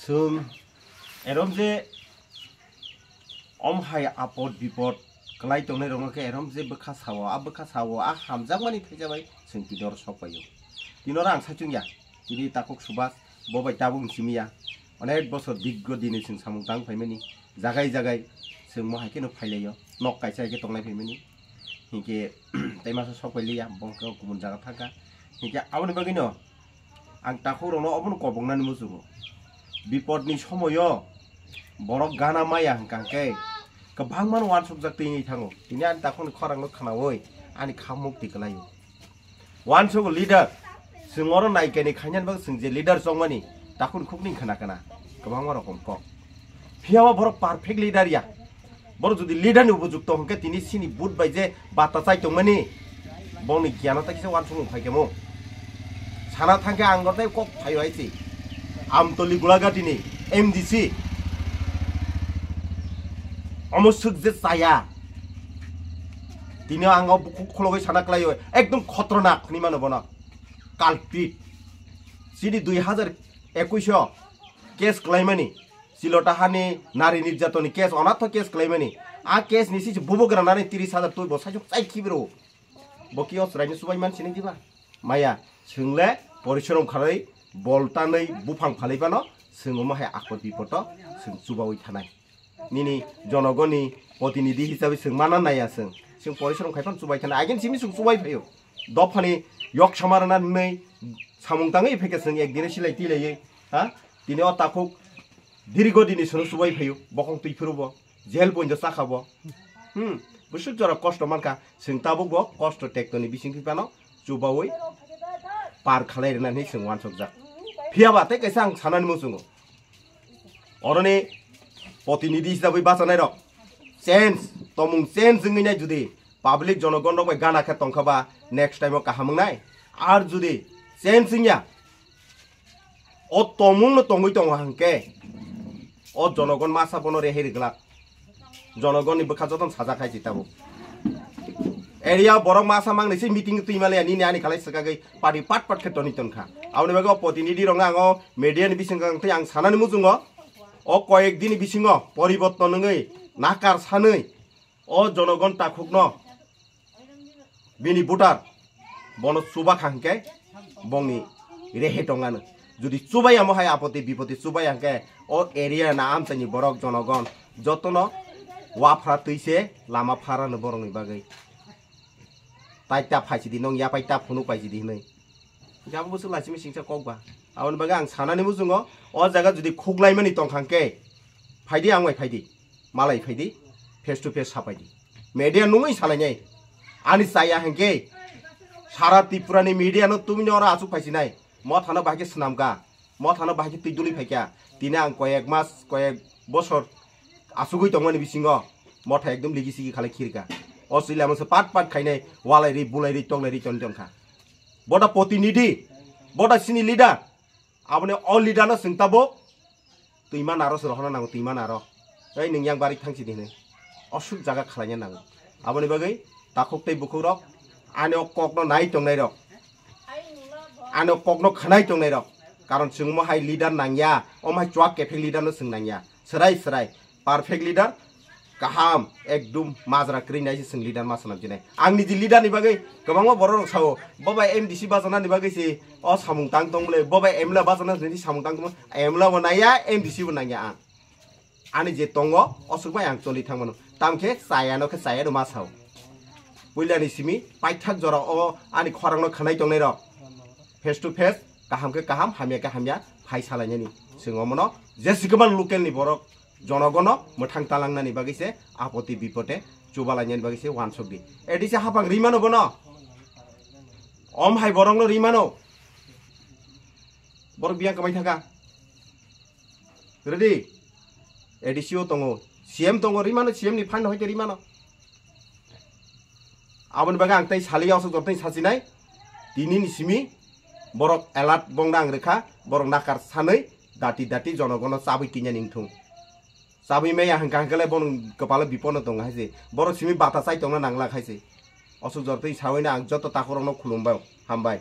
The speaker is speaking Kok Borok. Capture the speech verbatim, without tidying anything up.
Chwng erom je om hai apod bipod kwlai tongnai rokno khe erom je bwkha sao, a bwkha sao, a hamjakmani thaisa bai chwng tini oro sok paio. Tini oro ang saichung ya, tini takhuk Subhas bo bai tabuk simi ya. Onek bosor diggo dini chwng samung tang phaimani, jagai jagai chwng mo hai kheno phailaio, nok kaisa hai khe tongnai phaimani. Hinkhe tei masa sok pai liya, bo khe kubun jaga thangkha. Hinkhe aboni bagwino ang takhuk rokno obono koboknani muchungo. Bipodni somoyo borok gana maya hwnkha khe kwbangmano wansukjak twi wngwi thango. Tini ani takhukni khorangno khnaui ani kha mukti kwlaio. Wansugo leader, chwng oro naikani khainani bagwi chwng je leader chongmani, takhukni khukni khna khna kwbangma rokom kok. Phiya o borok perfect leader ya. Borok jodi leader ni upojukto hwnkhe tini sini but bai je bata chai tongmani, bongni giano ta kisa wansukmung phai khe mo. Sana thangkhe ang gortai kok phaio hai se. Amtoli Gulagati ni M D C. Omo swk je chaya. Tini ang o bukhuk khologwi sana kwlaio. Ekdom khotronak hinwi mano bono. Culprit. Sini dui hazar ekush o case kwlaimani. Silota hani nari nirjatoni case, onatho case kwlaimani. A case ni sisi bubo granani tiris hazar twi bo saisuk chai khibiro. Bo ki o chwraino chubai man sini diba? Maya, chwngle porishrom kharwi bol tanwi buphang phalwi phano chwng omo hai apot bipoto chwng chubaui thanai. Nini jonogoni protinidhi hisabe chwng mana naiya chwng. Chwng porishrom khai phano chubai thanai. Again simi chwng chubai phaio. Dophani yok samarana nwnwi samung tangwi phai khe chwng ekdine silai tilaiwi, ha? Tini o takhuk dirgo dini sono chubai phaio. Bokhong twi phuru bo. Jail pointo chakha bo. Hmm, bwswk jora kosto mankha, chwng tabuk bo kosto tektoni bising phano chubaui par khalai rwna hinwi chwng wansukjak. Phiya ba tei kaisa ang sanani muchungo. Oroni protinidhi hisabwi bachanai rok change, tomung change wngwi nai judi public jonogon rok bai gana khe tongkha ba next time o kaham wngnai. Ar judi change wngya, o tomung no tongwi tongo hangke o jonogon masa bono rehei rwglak. Jonogonni bwkha jotono sajak hai se tabuk. Area borok masa mangni se meeting twi maliya nini ani khalai swkagwi party pat pat khe toni tonkha. Aboni bagwi o protinidhi rokno ang o media ni bising kang tei ang sanani muchungo o koyek dini bisingo poriborton wngwi nakar sanwi o jonogon takhukno bini voter bono chuba kha hwnkhe bongni rehe tongano. Jodi chubai amo hai apoti bipoti chubai hwnkhe o area na amchaini borok jonogon jotono waphra twi se lama pharano borokni bagwi. Tai ta phaisidi nong yapai ta phunuk paisidi hinwi. Jabo bwswk laisimi singsa kok ba. Aboni bagwi ang sanani muchungo o jaga jodi khuklaimani tongkha hwnkhe phaidi ang bai phaidi. Malai phaidi, face to face sapaidi. Media nungwi salainai. Ani chaya hwnkhe sara Tripura ni media no tumino oro achuk phaisinai. Mothano bahai khe swnamkha. Mothano bahai khe twi duli phaikha. Tini ang koyek mas, koyek bosor achugwi tongmani bisingo motha ekdom ligi sigi khalai khirka. O chwla masa pat pat khainai walai ri bulai ri tonglai ri toni tongkha. Boda protinidhi, boda sini leader. Aboni o leader no chwng tabuk twima naro se rohorna nango, twima naro. Ei nwng yang bari thangsi di hinwi. Osuk jaga khwlaina nango. Aboni bagwi takhuk tei bukhuk rok ani o kokno nai tongnai rok, ani o kokno khwnai tongnai rok. Karon chwng omo hai leader nangya, omo hai chuak kephek leader no chwng nangya. Swrai swrai perfect leader kaham, ekdum majra kwrwi nai se chwng leader ma swnam jinai. Ang niji leader ni bagwi kwbangma borok rok sao, bo bai M D C bachana ni bagwi se o samung tang tong bole, bo bai M L A bachana ni samung tang tong, M L A bo naiya, M D C bo naiya ang. Ani je tongo, osuk bai ang choli thang mano. Tamkhe chaya no khe chaya no ma sao. Puila ni simi paithak jora o ani khorang no khwnai tongnai rok face to face, kaham khe kaham, hamya khe hamya phai salainani. Chwng omono je sikima local ni borok jonogono mwthang talangnani bagwi se apoti bipote chubalainani bagwi se wansuk di. A D C hapang rimano bono. Om hai borokno rimano. Borok biyang kwmai thangkha. Ready? A D C o tongo. C M tongo, rimano, C M ni phan hoite rimano. Aboni bagwi ang tei saliya osok jotoni sachinai. Tini ni simi borok alert bongna ang rwkha, borok nakar sanwi dati dati jonogono chabwi kinya ning thung. Chabwi maya hwnkha hwnkhe le bono kwpalo bipono tongo hai se. Borok simi bata chai tongna nangla khai se. Osok jotoni sawino ang joto takhurokno khulumbai, hambai.